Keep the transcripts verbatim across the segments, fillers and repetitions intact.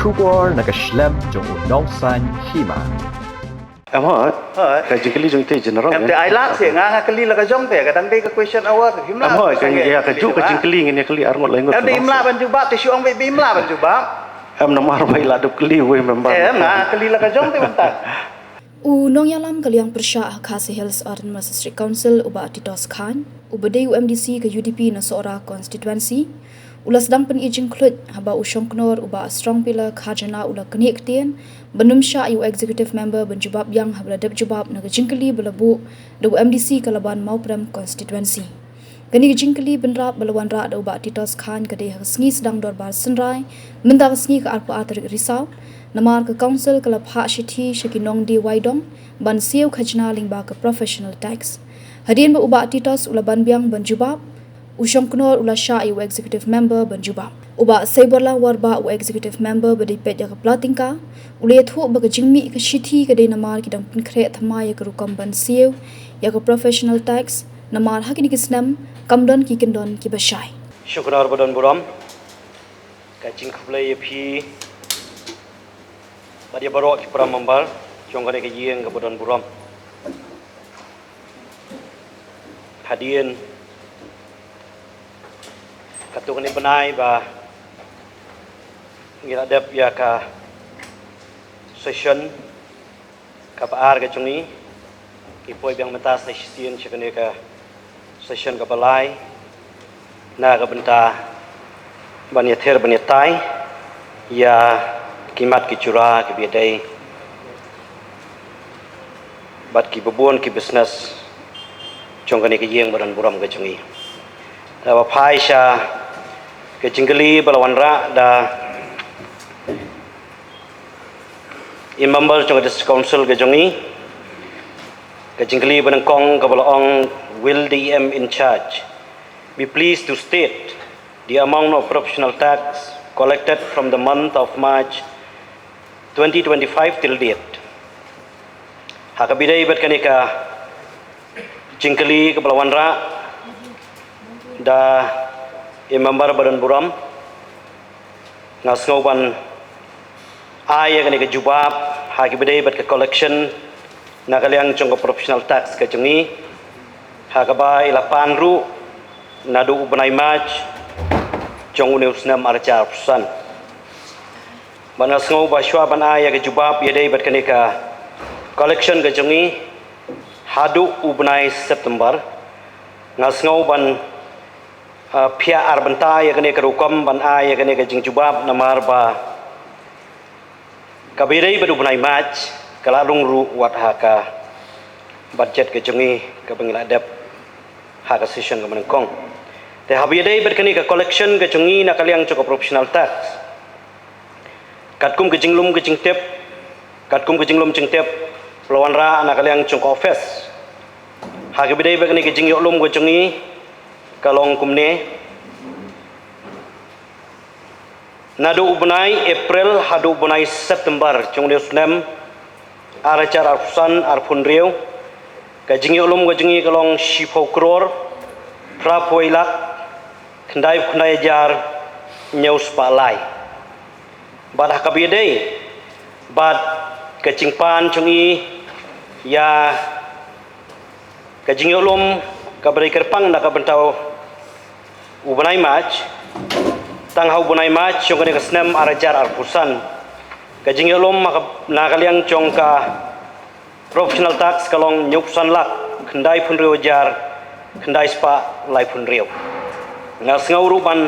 Khubor na ka shlem jong u Nongsaiñ Hima. Em hoi. Hoi. Ka jingkylli jong ite general. Em te ai lad seh, nga nga kylli la ka jong te, ka dang dei ka question hour, him lad. Em hoi, ka, ïa ka juk ka jingkylli ngin ïa kylli ar ngut lai ngut. Em te him lad ban jubab, te shu ong ba him lad ban jubab. Em namar ba i la dep kylli wei member. Em nga kylli la ka jong te mynta. U nongïalam ka liang pyrshah ha Khasi Hills Autonomous District Council u Bah Titos Chyne, uba dei u M D C ka U D P na Sohra constituency, u la sdang pynïaid jingkhluit haba u shongknor u Bah Strongpiller Khajana u la knieh ktien ban ym shah ïa u executive member ban jubab ïa nga haba la dep jubab na ka jingkylli ba la buh da u M D C ka Laban Mawprem constituency. Kane ka jingkylli bynrap ba la wanrah da u Bah Titos Chyne ka dei ha ka sngi sdang dorbar synrai mynta ka sngi ka arphew ar tarik Risaw, namar ka council ka la phah shithi sha ki nongdie waidong ban siew khajna lyngba ka professional tax. Hadien ba u Bah Titos u la ban biang ban jubab, u shongknor u la shah ïa u executive member ban jubab. U Bah Seiborlang Warbah, u executive member ba dei peit ïa ka pla tyngka, u la ïathuh ba ka jingmih ka shithi ka dei namar ki dang pynkhreh thymmai ïa ka rukom ban siew ïa ka professional tax, namar ha kine ki snem kam don ki kyndon kiba shai. Shukor ba don burom. Ka jingkhublei ïa phi bad ïa baroh ki para member jong kane ka ïing kaba don burom. Hadien katto katne bnai ba ngi la dep ïa ka session kaba ar ka jong ngi, ngi poi biang mynta sa shisien sha kane ka session kaba lai na ka bynta ban ïather ban ïatai ïa ki mat ki jura kiba ïadei bad kiba bun ki business jong kane ka ïing ba don burom ka jong ngi. Te ba phai sha ka jingkylli ba la wanrah da i member jong ka District Council ka jong ngi, ka jingkylli ba nyngkong kaba la ong, will the E M in charge be pleased to state the amount of professional tax collected from the month of March twenty twenty-five till date? Ha kaba ïadei bad kane ka jingkylli kaba la wanrah da i member ba don burom, nga sngew ban ai ïa kane ka jubab ha kaba ïadei bad ka collection na ka liang jong ka professional tax ka jong ngi, ha kaba i la pan ruh naduh u bnai March jong une u snem ar hajar arphew san. Bad nga sngew ba shuwa ban ai ïa ka jubab ïadei bad kane ka collection ka jong ngi haduh u bnai September, nga sngew ban, ah, phiah ar bynta ïa kane ka rukom ban ai ïa kane ka jingjubab, namar ba kaba ïadei bad u bnai March ka la rung ruh wat ha ka budget ka jong ngi kaba ngi la dep ha ka session kaba nyngkong. Te haba ïadei bad kane ka collection ka jong ngi na ka liang jong ka professional tax, katkum ka jinglum ka jingtip, katkum ka jinglum jingtip ba la wanrah na ka liang jong ka office, ha kaba ïadei bad kane ka jingïohlum ka jong ngi ka long kumne. Naduh u bnai April haduh u bnai September jong une u snem ar hajar arphew san arphew hynriew, ka jingïohlum ka jong ngi ka long shiphew klur phra phew wei lak khyndai phew khyndai hajar hynñiew spah lai. Bad ha kaba ïadei bad ka jingpan jong ngi ïa ka jingïohlum kaba dei kyrpang na ka bynta u bnai March, tang ha u bnai March jong kane ka snem ar hajar arphew san, ka jingïohlum na ka liang jong ka professional tax ka long hynñiew phew san lak khyndai phew hynriew hajar khyndai spah laiphew hynriew. Nga sngew ruh ban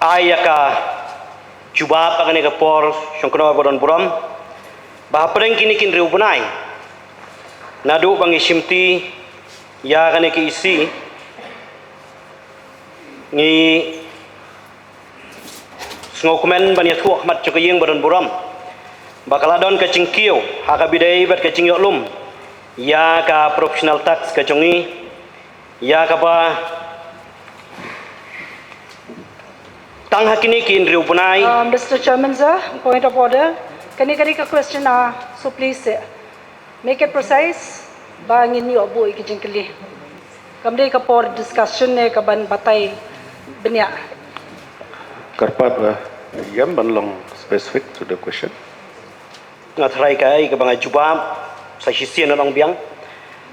ai ïa ka jubab ha kane ka por, shongknor ba don burom, ba hapdeng kine ki hynriew bnai naduh ba ngi shimti ïa kane ka E C, ngi sngewkmen ban ïathuh ha khmat jong ka ïing ba don burom ba ka la don ka jingkiew ha kaba ïadei bad ka jingïohlum ïa ka professional tax ka jong ngi, ïa kaba tang ha kine ki hynriew bnai. Uh, Mister Chairman, sir, point of order. Kane ka dei ka question, uh, so please, uh, make it precise ba ngin ïoh buh ïa ki jingkylli. Kam dei ka por discussion ne ka ban batai bniah. Kyrpad, uh, Ïam ban long specific to the question. Nga tharai kaei kaba nga jubab sa shisien na long biang.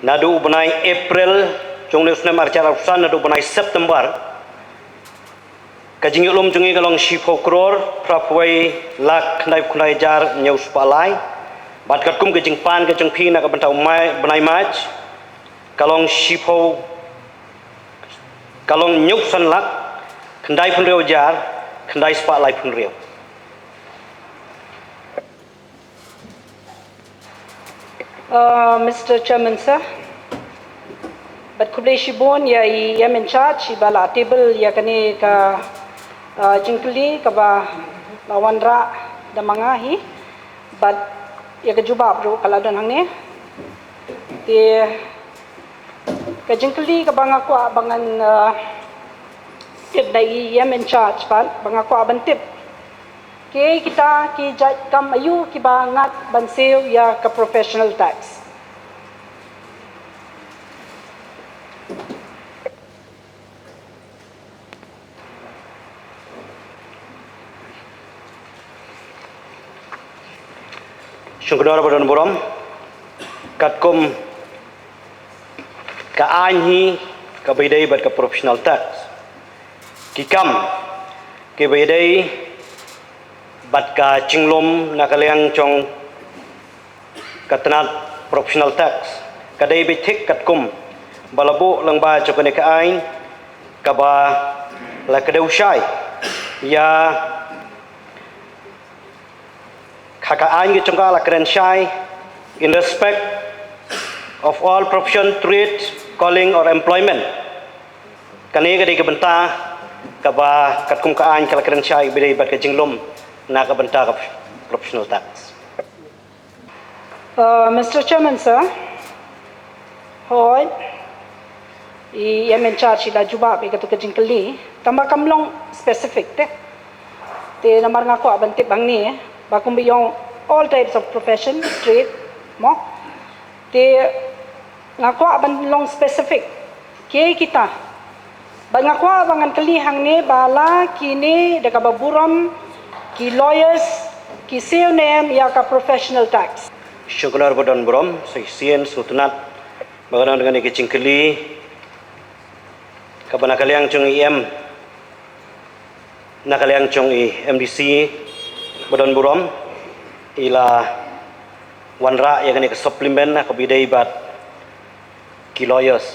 Naduh u bnai April jong u snem arhajar arphew san, naduh u bnai September, ka jingïalum jong ngi ka long shiphew klur phraphew wei lak khyndai phew khyndai hajar hynñiew spah lai. Bad katkum ka jingpan ka jong phi na ka bynta u Mai, bnai March, ka long shiphew, ka long hynñiew san lak khyndai phew hynriew hajar khyndai spah lai phew hynriew. Uh, Mister Chairman Sir, bad khublei shibun ïa i em in charge iba la table ïa kane ka, uh, jingkylli kaba la wanrah da ma nga hi, bad ïa ka jubab ruh ka la don hangne. Te ka jingkylli kaba nga kwah ba ngan, uh, tip da i em in charge pat, ba nga kwah ban tip, kiei kita ki jait kam aïu kiba ngat ban siew ïa ka professional tax? Shukor ba don burom. Katkum ka aiñ hi kaba ïadei bad ka professional tax, ki kam kiba ïadei bad ka jinglum na ka liang jong ka tnat professional tax ka dei beit thik katkum ba la buh lyngba jong kane ka aiñ kaba la kdew shai ïa, ha ka aiñ ka jong ka la kren shai, in respect of all profession, trade, calling or employment. Kane ka dei ka bynta kaba katkum ka aiñ ka la kren shai ba ïadei bad ka jinglum na ka bynta ka professional tax. Uh, Mister Chairman Sir, hooid, i em in charge i la jubab ïa katu ka jingkylli, tangba kam long specific te. Te namar nga kwah ban tip hangne ba kumba ïong all types of profession, trade, mo. Te nga kwah ban long specific, kiei kita? Bad nga kwah ba ngan kylli hangne ba la kine da kaba burom ki lawyers ki siew ne em ïa ka professional tax? Shukor ba don burom, sa shisien sngewtynnat ba ka don kane ka jingkylli kaba na ka liang jong i em, na ka liang jong i M D C ba don burom, i la wanrah ïa kane ka supplement ha kaba ïadei bad ki lawyers.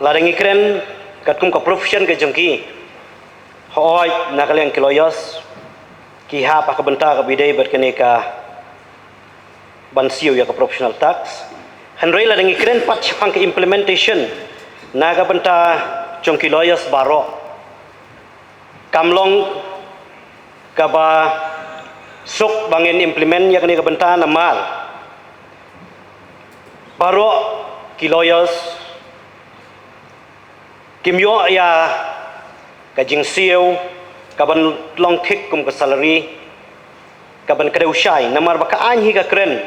Lada ngi kren katkum ka profession ka jong ki, hooid, na ka liang ki lawyers ki hap ha ka bynta kaba ïadei bad kane ka ban siew ïa ka professional tax. Hynrei lada ngi kren pat shaphang ka implementation na ka bynta jong ki lawyers baroh, kam long kaba suk ba ngin implement ïa kane ka bynta namar baroh ki lawyers kim ïoh ïa ka jingsiew kaban long thik kum ka salary kaban kdew shai, namar ba ka aiñ hi ka kren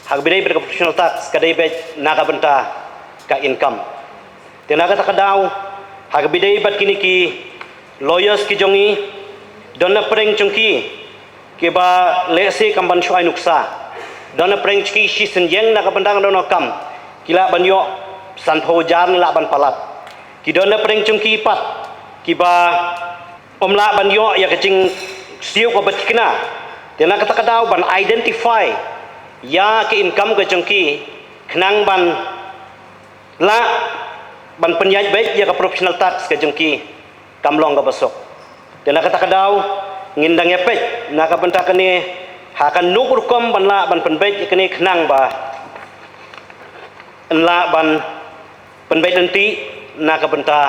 ha kaba ïadei bad ka professional tax ka dei beit na ka bynta ka income. Te na kata ka daw, ha kaba ïadei bad kine ki lawyers ki jong ngi, don na pdeng jong ki kiba lehse kam ban shu ai nuksa, don na pdeng jong ki shi synñiang na ka bynta ka dohnud kam ki lah ban ïoh sanphew hajar ne lah ban palat. Ki don na pdeng jong ki pat kiba ym lah ban ïoh ïa ka jingsiew kaba thikna. Te na kata ka daw ban identify ïa ka income ka jong ki khnang ban lah ban pynïaid beit ïa ka professional tax ka jong ki kam long kaba suk. Te na kata ka daw ngin dang ïa peit na ka bynta kane ha kano ka rukom ban lah ban pynbeit ïa kane khnang ba yn lah ban pynbeit lynti na ka bynta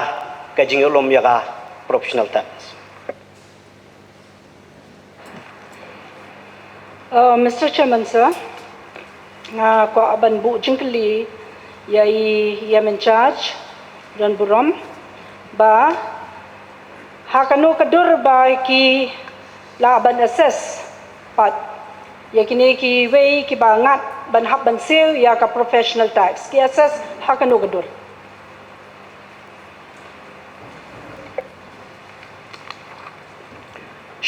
ka jingïalum ïa ka professional tax. Uh, Mister Chairman Sir, nga kwah ban buh jingkylli ïa i em in charge, don burom, ba ha kano ka dur ba ki lah ban assess pat ïa kine kiwei kiba ngat ban hap ban siew ïa ka professional tax, ki assess ha kano ka dur?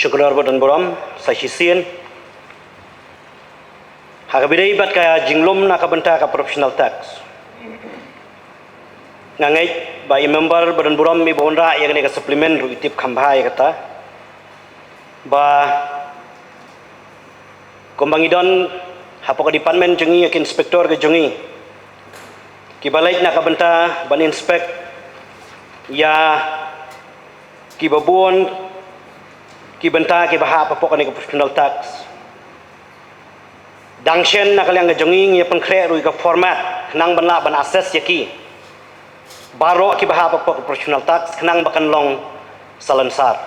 Shukor ba don burom, sa shisien. Ha kaba ïadei bad ka jinglum na ka bynta ka professional tax, nga ngeit ba i member ba don burom iba wanrah ïa kane ka supplement ruh i tip kham bha ïa kata. Ba kumba ngi don hapoh ka department jong ngi, ïa ki inspector ka jong ngi, kiba leit na ka bynta ban inspect ïa kiba bun ki bynta kiba hap hapoh kane ka professional tax. Dang shen na ka liang ka jong ngi ngi ïa pynkhreh ruh ïa ka format khnang ban lah ban assess ïa ki baroh kiba hap hapoh ka professional tax khnang ba kan long salonsar.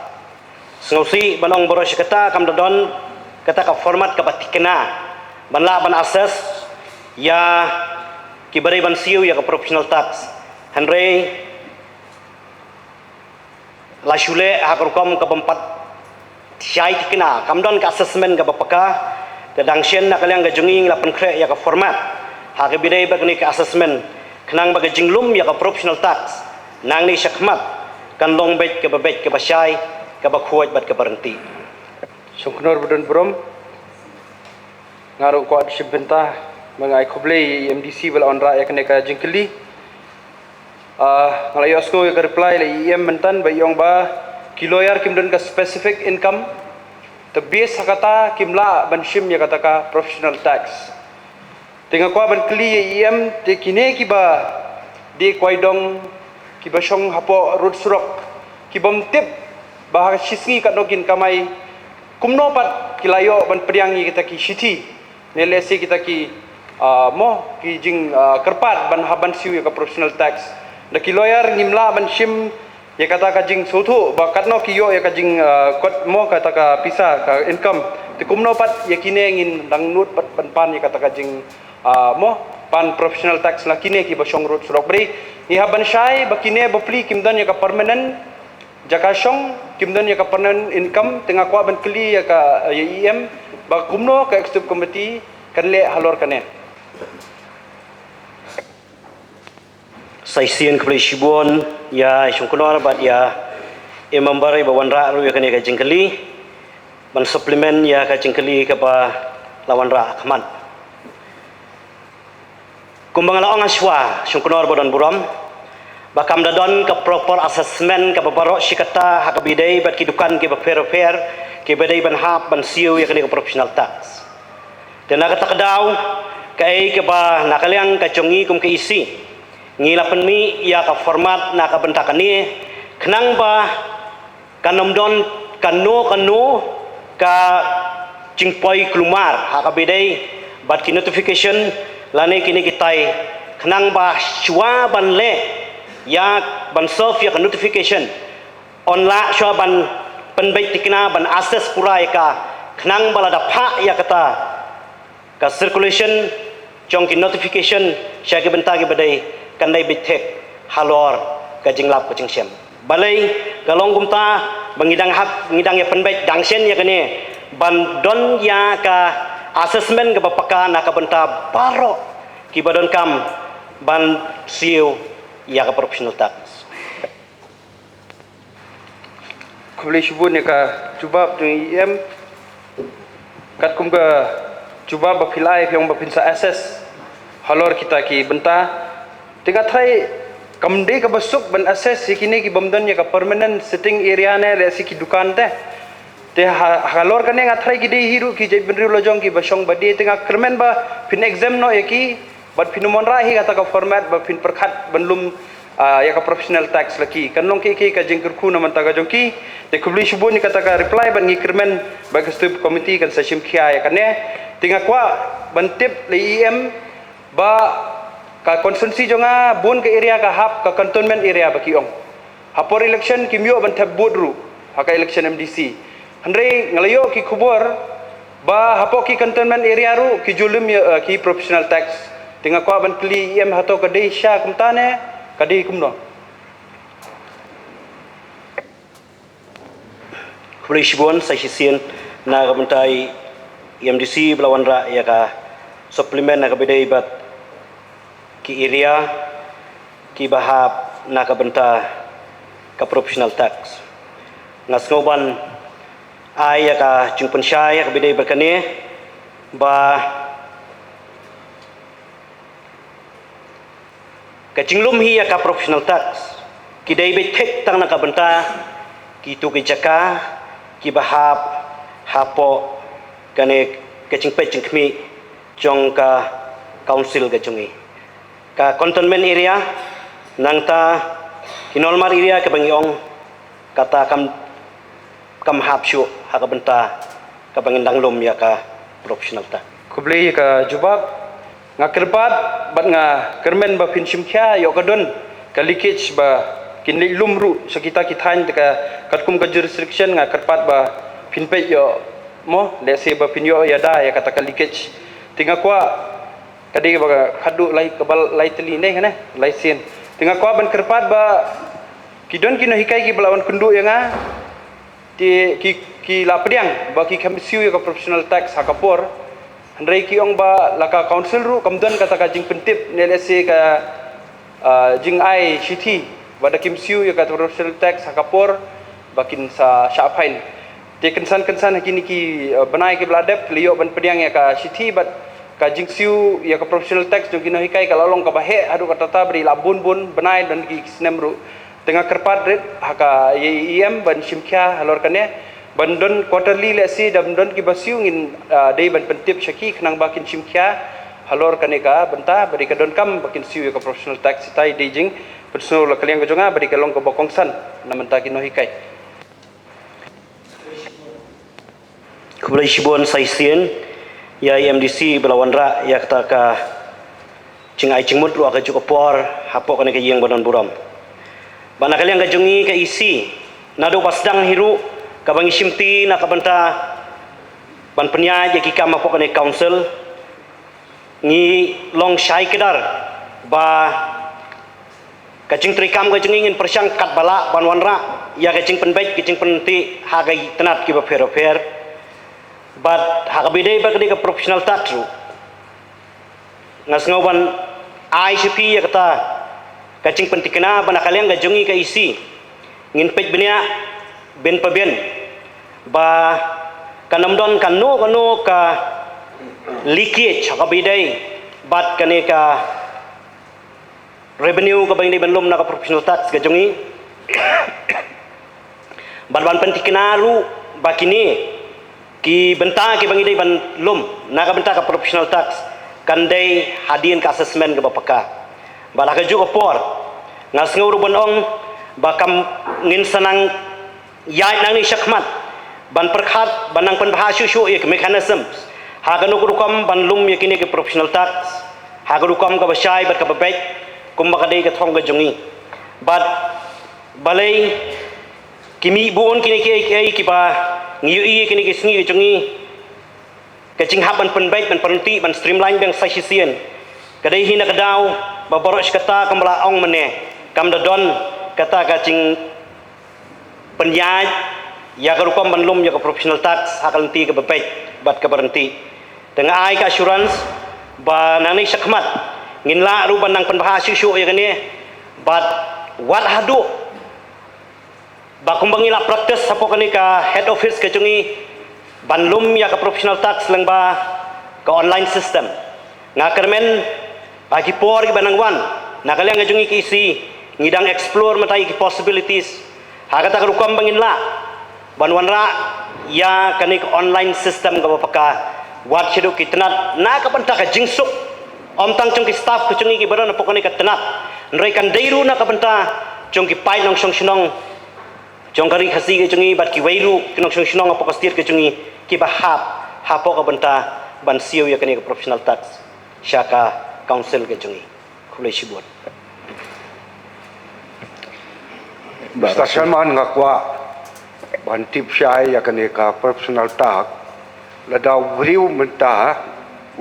Sngewsih ban ong baroh shi katta, kam da don kata ka format kaba thikna ban lah ban assess ïa kiba dei ban siew ïa ka professional tax. Hynrei la shu leh ha ka rukom kaba ym pat shai thikna, kam don ka assessment kaba paka. Te dang shen na ka liang ka jong ngi ngi la pynkhreh ïa ka format ha kaba ïadei bad kane ka assessment khnang ba ka jinglum ïa ka professional tax nangne shakhmat kan long beit kaba beit, kaba shai, kaba khuid bad kaba ryntih. Shongknor ba don burom. Nga ruh kwah shim bynta ba nga ai khublei ïa i M D C ba la wanrah ïa kane ka jingkylli. Ah, nga la ïohsngew ïa ka reply la i E M mynta ba i ong ba ki lawyer kim don ka specific income, te base ha kata kim lah ban shim ïa kata ka professional tax. Te nga kwah ban kylli ïa i E M, te kine kiba die kwai dong, kiba shong hapoh rud surok, kibym tip ba ha ka shisngi katno kin kamai, kumno pat ki la ïoh ban pdiang ïa kita ki shithi ne lehse kita ki, ah, mo, ki jing, ah, kyrpad ban hap ban siew ïa ka professional tax? Da ki lawyer ngim lah ban shim ïa kata ka jingsngewthuh ba katno ki ïoh ïa ka jing, ah, kot mo, kata ka pisa, ka income. Te kumno pat ïa kine ngin dang nud pat ban pan ïa kata ka jing, ah, mo, pan professional tax na kine kiba shong rud surok? Bri ngi hap ban shai ba kine bapli kim don ïa ka permanent jaka shong, kim don ïa ka permanent income. Te nga kwah ban kylli ïa ka, ïa i E M ba kumno ka executive committee kan leh halor kane. Sa shisien khublei shibun ïa i Shongknor bad ïa i member iba wanrah ruh ïa kane ka jingkylli ban supplement ïa ka jingkylli kaba la wanrah ha khmat. Kumba nga la ong hashwa, Shongknor ba don burom, ba kam da don ka proper assessment kaba baroh shi katta ha kaba ïadei bad ki dukan kiba pher bapher kiba dei ban hap ban siew ïa kane ka professional tax. Te na kata ka daw, kaei kaba na ka liang ka jong ngi kum ka E C, ngi la pynmih ïa ka format na ka bynta kane khnang ba kan ym don kano kano ka jingpoi kulmar ha kaba ïadei bad ki notification lane kine kitai, khnang ba shuwa ban leh ïa, ban serve ïa ka notification, yn lah shuwa ban pynbeit thikna, ban assess pura ïa ka, khnang ba lada phah ïa kata ka circulation jong ki notification sha ki bynta kiba dei, kan dei beit thik halor ka jinglap ka jingshem. Balei ka long kumta? Ba ngi dang hap, ngi dang ïa pynbeit dang shen ïa kane ban don ïa ka assessment kaba paka na ka bynta baroh kiba donkam ban siew ïa ka professional tax. Khublei shibun ïa ka jubab jong i E M. Katkum ka jubab ba phi la ai, phi ong ba phin sa assess halor kita ki bynta. Te nga tharai kam dei kaba suk ban assess ïa kine kibym don ïa ka permanent sitting area ne lehse ki dukan te. Te ha, halor kane nga tharai ki dei hi ruh ki jaitbynriew la jong kiba shong ba die, te nga kyrmen ba phin exempt noh ïa ki bad phin ym wanrah hi kata ka format ba phin pyrkhat ban lum, ah, ïa ka professional tax la ki. Kan long kiei kiei ka jingkyrkhu na bynta ka jong ki. Te khublei shibun ïa kata ka reply bad ngi kyrmen ba ka executive committee kan sa shim khia ïa kane. Te nga kwah ban tip la i E M ba ka constituency jong nga bun ka area ka hap ka cantonment area ba ki ong. Ha por election kim ïoh ban thep vote ruh ha ka election M D C. Hynrei nga la ïoh ki khubor ba hapoh ki cantonment area ruh ki ju lum ïa, eh, ki professional tax. Te nga kwah ban kylli i E M, hato ka dei shisha kumta ne ka dei kumno? Khublei shibun. Sa shisien na ka bynta i M D C ba la wanrah ïa ka supplement na kaba ïadei bad ki area kiba hap na ka bynta ka professional tax. Nga sngew ban Ai ïa ka jingpynshai ïa ka bynta ba kane ba ka jinglum hi ïa ka professional tax ki dei beit thik tang na ka bynta kito ki jaka kiba hap hapoh kane ka jingpeit jingkhmih jong ka council ka jong ngi. Ka cantonment area, nangta ki normal area kaba ngi ong kata kam, kam hap shuh ha ka bynta kaba ngin dang lum ïa ka professional tax. Khublei ïa ka jubab. Nga kyrpad bad nga kyrmen ba phin shim khia ïoh ka don ka leakage ba kin leit lum ruh sha kita ki thaiñ te ka katkum ka jurisdiction. Nga kyrpad ba phin peit ïoh mo, lehse ba phin ïoh ïada ïa kata ka leakage. Te nga kwah ka dei ba ka khadduh lai, kaba lai tylli ne kane, lai sien. Te nga kwah ban kyrpad ba ki don ki nonghikai kiba la wan kynduh ïa nga. Te ki, ki la pdiang ba ki kham siew ïa ka professional tax ha ka por. Hynrei ki ong ba la ka council ruh kam don kata ka jingpyntip ne lehse ka, ah, jingai shithi ba da kim siew ïa ka professional tax ha ka por ba kin sa shah fine. Te kynsan kynsan ha kine ki, ah, bnai kiba la dep ki la ïoh ban pdiang ïa ka shithi bad ka jingsiew ïa ka professional tax jong ki nonghikai ka la long kaba heh haduh katta ba dei la bun bun bnai don ki snem ruh. Te nga kyrpad rit ha ka E M ban shim khia halor kane ban don quarterly lehse da ban don kiba siew ngin, ah, dei ban pyntip sha ki khnang ba kin shim khia halor kane ka bynta ba dei ka donkam ba kin siew ïa ka professional tax. Ita i dei jingpynsngew la ka liang ka jong nga ba dei ka long kaba kongsan na bynta ki nonghikai. Khublei shibun sa shisien ïa i M D C ba la wanrah ïa kata ka jingai jingmut ruh ha kajuh ka por hapoh kane ka ïing ba don burom. Bad na ka liang ka jong ngi ka E C, naduh ba sdang hi ruh kaba ngi shimti na ka bynta ban pynïaid ïa ki kam hapoh kane ka council, ngi long shai kdar ba ka jingtrei kam ka jong ngi ngin pyrshang katba lah ban wanrah ïa ka jingpynbeit ka jingpynti ha ka tnat kiba pher bapher. Bad ha kaba ïadei bad ka dei ka professional tax ruh, nga sngew ban ai sha phi ïa kata ka jingpyntikna ba na ka liang ka jong ngi ka E C ngin peit bniah bin pabin ba kan ym don kano kano ka leakage ha kaba ïadei bad kane ka revenue kaba ngi dei ban lum na ka professional tax ka jong ngi. Bad ban pyntikna ruh ba kine ki bynta kiba ngi dei ban lum na ka bynta ka professional tax kan dei hadien ka assessment kaba paka. Bad ha kajuh ka por nga sngew ruh ban ong ba kam ngin sa nang ïaid nangne shakhmat ban pyrkhat ban nang pynbha shuh shuh ïa ki mechanisms ha kano ka rukom ban lum ïa kine ki professional tax ha ka rukom kaba shai bad kaba beit kumba ka dei ka thong ka jong ngi. Bad balei ki mih bun kine kiei kiei kiba ngi ïohi ïa kine ki sngi ka jong ngi. Ka jinghap ban pynbeit ban pynrynti ban streamline biang sa shisien ka dei hi na ka daw ba baroh shi katta kumba la ong mynne kam da don kata ka jingpynïaid ïa ka rukom ban lum ïa ka professional tax ha ka lynti kaba beit bad kaba ryntih. Te nga ai ka assurance ba nangne shakhmat ngin lah ruh ban nang pynbha shuh shuh ïa kane bad wat haduh ba kumba ngi la practice hapoh kane ka head office ka jong ngi ban lum ïa ka professional tax lyngba ka online system. Nga kyrmen ha ki por kiba nang wan na ka liang ka jong ngi ka E C ngi dang explore mynta ïa ki possibilities ha kata ka rukom ba ngin lah ban wanrah ïa kane ka online system kaba paka wat shaduh ki tnat na ka bynta ka jingsuk ym tang jong ki staff ka jong ngi kiba don hapoh kane ka tnat hynrei kan dei ruh na ka bynta jong ki paid nongshong shnong jong ka ri Khasi ka jong ngi bad kiwei ruh ki nongshong shnong hapoh ka state ka jong ngi kiba hap hapoh ka bynta ban siew ïa kane ka professional tax sha ka council ka jong ngi. Khublei shibun. Mister Chairman, nga kwah ban tip shai ïa kane ka professional tax. Lada u briew mynta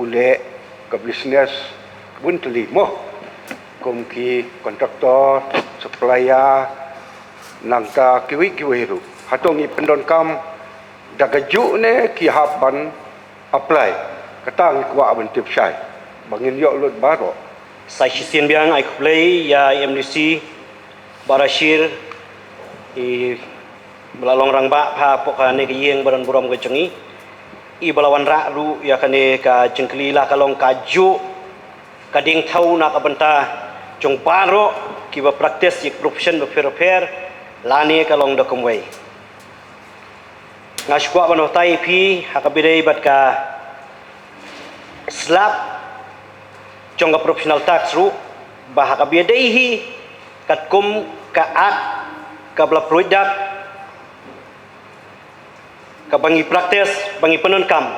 u leh ka business bun tylli mo, kum ki contractor, supplier, nangta kiwei kiwei ruh. Hato ngi pyndonkam da kajuh ne ki hap ban apply? Kata ngi kwah ban tip shai ba ngin ïoh lut baroh. Sa shisien biang ai khublei ïa i M D C Bah Rashir, i ba la long rangbah hapoh kane ka ïing ba don burom ka jong ngi, i ba la wanrah ruh ïa kane ka jingkylli la ka long kajuh ka diengthew na ka bynta jong baroh kiba practice ïa ka profession bapher bapher, lane ka long da kumwei. Nga sngewkwah ban batai ïa phi ha kaba ïadei bad ka slap jong ka professional tax ruh, ba ha kaba ïadei hi katkum ka Act kaba la pynroi dak kaba ngi practice, ba ngi pyndonkam.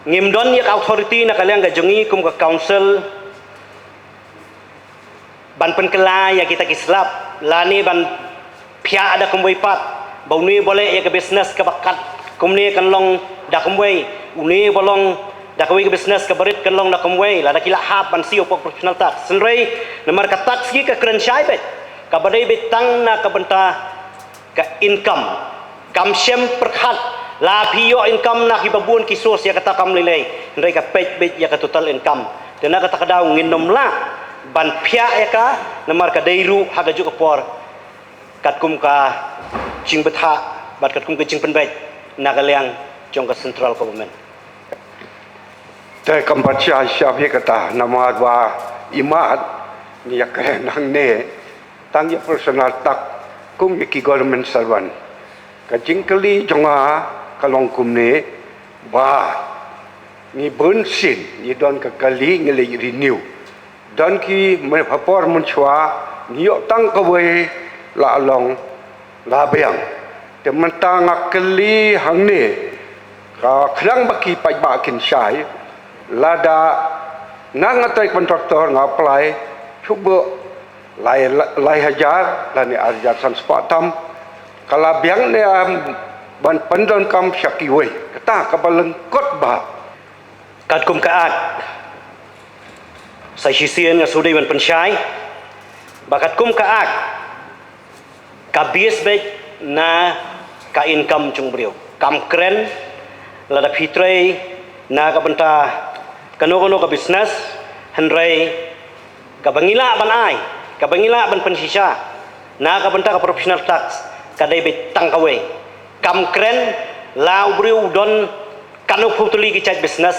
Ngim don ïa ka authority na ka liang ka jong ngi kum ka council ban pynkylla ïa kita ki slap, lane ban phiah da kumwei pat, ba une ba leh ïa ka business kaba katkumne kan long da kumwei, une ba long da kawei ka business kaba rit kan long da kumwei, lada ki la hap ban siew hapoh professional tax. Hynrei namar ka tax ki ka kren shai beit, kaba dei beit tang na ka bynta ka income. Kam shym pyrkhat la phi ïoh income na kiba bun ki source ïa kata kam lei lei, hynrei ka peit beit ïa ka total income. Te na kata ka daw ngin nym lah ban phiah ïa ka, namar ka dei ruh ha kajuh ka por katkum ka jingbthah bad katkum ka jingpynbeit na ka liang jong ka central government. Te kam pat shai shai ïa kata, namar ba imat ngi ïa kren hangne tang ïa professional tax kum ïa ki government servant. Ka jingkylli jong nga ka long kumne, ba ngi bun sien ngi don ka kali ngi leit renew. Don ki me-, ha por mynshuwa ngi ïoh tang kawei, la long la biang. Te mynta nga kylli hangne, ka khnang ba ki paidbah kin shai, lada nga, nga trei contractor, nga apply, shu buh lai, lai hajar lane ar hajar san spah tam, ka la biang ne em ban pyndonkam sha kiwei. Kata kaba lyngkot bha. Katkum ka Act, sa shisien nga sngewdei ban pynshai ba katkum ka Act, ka base beit na ka income jong u briew. Kam kren lada phi trei na ka bynta kano kano ka business, hynrei kaba ngi lah ban ai, kaba ngi lah ban pynshisha na ka bynta ka professional tax, ka dei beit tang kawei. Kam kren la u briew u don katno phew tylli ki jait business,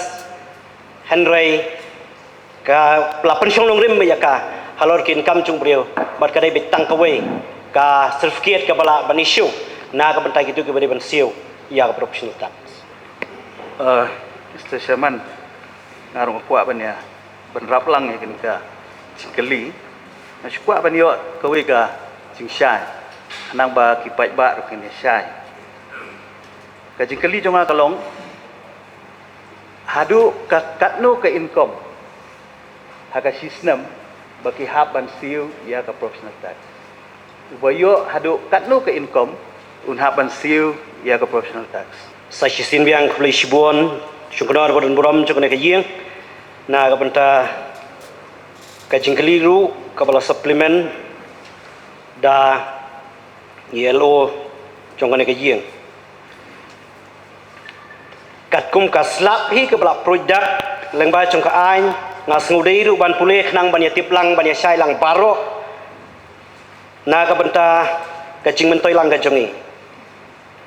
hynrei ka la pynshong nongrim ïa ka halor ki income jong u briew, bad ka dei beit tang kawei ka certificate kaba lah ban issue na ka bynta kito kiba dei ban siew ïa ka professional tax. Eh, Mister Chairman, nga ruh nga kwah ban ïa, ban rap lang ïa kane ka jingkylli. Nga shu kwah ban ïoh kawei ka jingshai, khnang ba ki paidbah ruh kin ïa shai. Ka jingkylli jong nga ka long, haduh ka katno ka income ha ka shi snem ba ki hap ban siew ïa ka professional tax. Uba ïoh haduh katno ka income un hap ban siew ïa ka professional tax. Sa shisien biang khublei shibun, shongknor ba don burom jong kane ka ïing, na ka bynta ka jingkylli ruh kaba la supplement da i LO jong kane ka ïing. Katkum ka slap hi kaba la pynroi dak lyngba jong ka aiñ, nga sngewdei ruh ban pule khnang ban ïa tip lang, ban ïa shai lang baroh na ka bynta ka jingmyntoi lang ka jong ngi.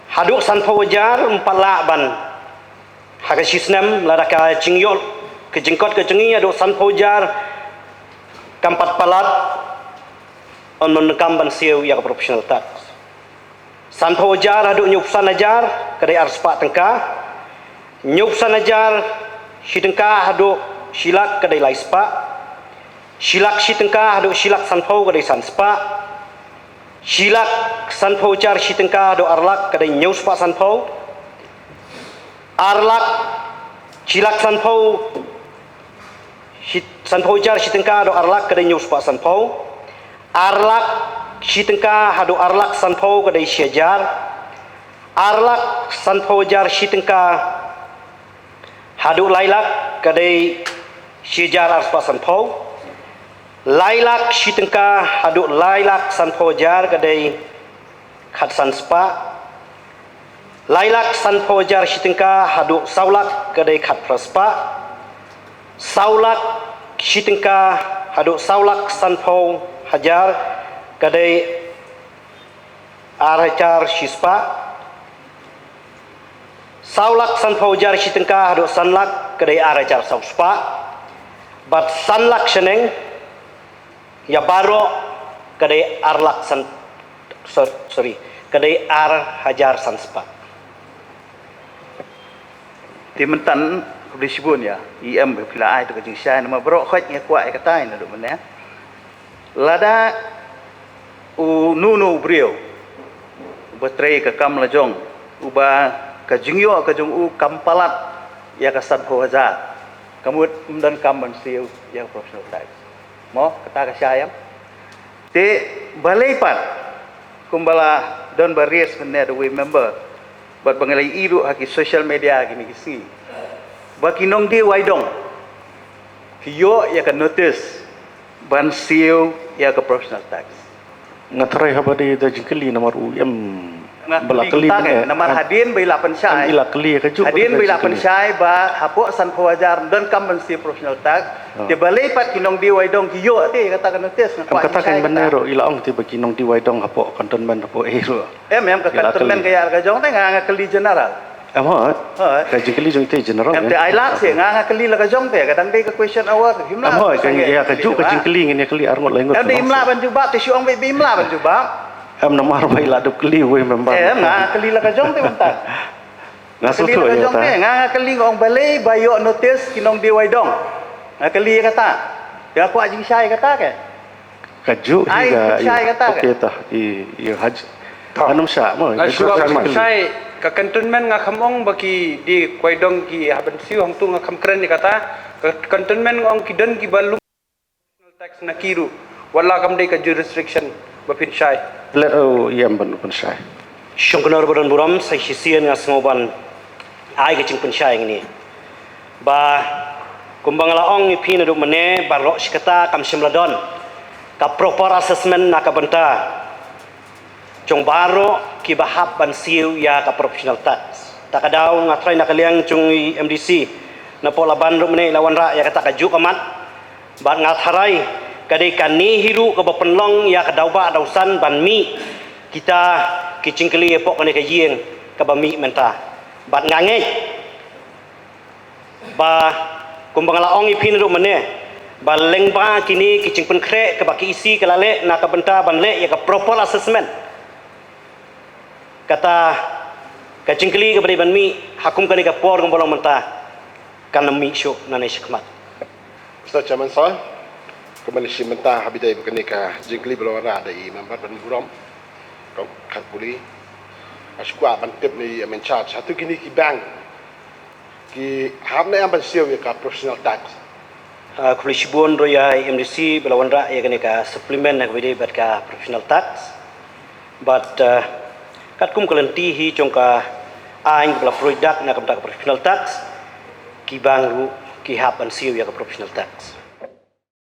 Haduh sanphew hajar ym pat lah ban, ha ka shi snem, lada ka jingïoh, ka jingkot ka jong ngi haduh sanphew hajar kam pat palat, yn ym donkam ban siew ïa ka professional tax. Sanphew hajar haduh hynñiewphew san hajar ka dei ar spah tyngka. Hynñiewphew san hajar shi tyngka haduh shi lak ka dei lai spah. Shi lak shi tyngka haduh shi lak sanphew ka dei san spah. Shi lak sanphew hajar shi tyngka haduh ar lak ka dei hynñiew spah sanphew. Ar lak shi lak sanphew, shi, sanphew hajar shi tyngka haduh ar lak ka dei hynñiew spah sanphew. Ar lak shi tyngka haduh ar lak sanphew ka dei shi hajar. Ar lak sanphew hajar shi tyngka haduh lai lak ka dei shi hajar ar spah sanphew. Lai lak shi tyngka haduh lai lak sanphew hajar ka dei khatsan spah. Lai lak sanphew hajar shi tyngka haduh saw lak ka dei khatphra spah. Saw lak shi tyngka haduh saw lak sanphew hajar ka dei Ar hajar shispah. Saw lak sanphew hajar shi tyngka haduh san lak ka dei ar hajar saw spah. Bad san lak shaneng ïa baroh ka dei ar lak san, sor-, sorry, ka dei ar hajar san spah. Te mynta khublei shibun ïa i em ba phi la ai to ka jingshai namar baroh khoit nga kwah ïa katai naduh mynne. Lada uno uno u briew uba trei ka kam la jong, uba ka jingïoh ka jong u kam palat ïa ka sanphew hajar, ka mut ym don kam ban siew ïa ka professional tax. Mo, kata ka shai em. Te balei pat kumba la don ba raise mynne da uwei u member, bad ba nga la ïohi ruh ha ki social media kine ki sngi, ba ki nongdie waidong ki ïoh ïa ka notice ban siew ïa ka professional tax. Nga tharai haba dei da jingkylli namar u em. Nga ba la kylli kylli mynta mynne, namar em, hadien ba i la pynshai, em, i la kylli ka juk hadien ba i la pynshai ba hapoh sanphew hajar ym don kam ban siew professional tax. Oh. Te balei pat ki nongdie waidong ki ïoh te kata ka notice? Nga kwah kata kan ban ruh i la ong te ba ki nongdie waidong hapoh cantonment hapoh ei ruh. Em, em, ka cantonment ka ïa ka jong te, nga, nga kylli general. Em, hooid. Hooid. Ka jingkylli jong te general. Em, te ai lad seh, nga, nga kylli la ka jong te, ka dang dei ka question hour, him lah. Em, hooid, ka ïa ka juk ka jingkylli ngin ïa kylli ar ngut lai ngut. Em, te him lah ban jubab, te shu ong ba him lah ban jubab. Em, namar ba i la dep kylli wei member. Em, nga kylli la ka jong te mynta. Nga shu kylli la ka jong te, nga, nga kylli nga ong balei ba ïoh notice ki nongdie waidong. Nga kylli kata. Te nga kwah jingshai kata ke. Ka juk hi ai ka, pynshai kata ka. Okay, ta i, i haj. Ta. Anum sha mo. Nga shu ka pynshai ka cantonment, nga kham ong ba ki die waidong ki hap ban siew, hangtu nga kham kren ïa kata. Ka cantonment nga ong ki don kiba lum tax na ki ruh, wat la kam dei ka jurisdiction ba pynshai. Let u em ban pynshai. Shongknor ba don burom, sa shisien nga sngew ban ai ka jingpynshai ngi ni. Ba kumba nga la ong ïa phi naduh mynne, baroh shi katta kam shym la don ka proper assessment na ka bynta jong baroh kiba hap ban siew ïa ka professional tax. Ta ka daw nga tharai na ka liang jong i M D C, napoh Laban ruh mynne i la wanrah ïa kata ka juk ka mat. Bad nga tharai ka dei kane hi ruh kaba pynlong ïa ka daw ba daw san ban mih kita ki jingkylli hapoh kane ka ïing kaba mih mynta. Bad nga ngeit ba kumba nga la ong ïa phi naduh mynne, ba lyngba kine ki jingpynkhreh kaba ka E C ka la leh na ka bynta ban leh ïa ka proper assessment, kata ka jingkylli kaba dei ban mih ha kum kane ka por kaba long mynta kan ym mih shuh nangne shakhmat. Mister Chairman Sir, kumba ngi shim mynta haba ïadei bad kane ka jingkylli ba la wanrah da i member ba don burom, Kong Khatpuli, nga shu kwah ban tip na i em in charge, hato kine ki bank ki hap ne em ban siew ïa ka professional tax? Ah, khublei shibun ruh ïa i M D C ba la wanrah ïa kane ka supplement na kaba ïadei bad ka professional tax. Bad, ah, katkum ka lynti hi jong ka aiñ kaba la pynroi dak na ka bynta ka professional tax, ki bank ruh ki hap ban siew ïa ka professional tax.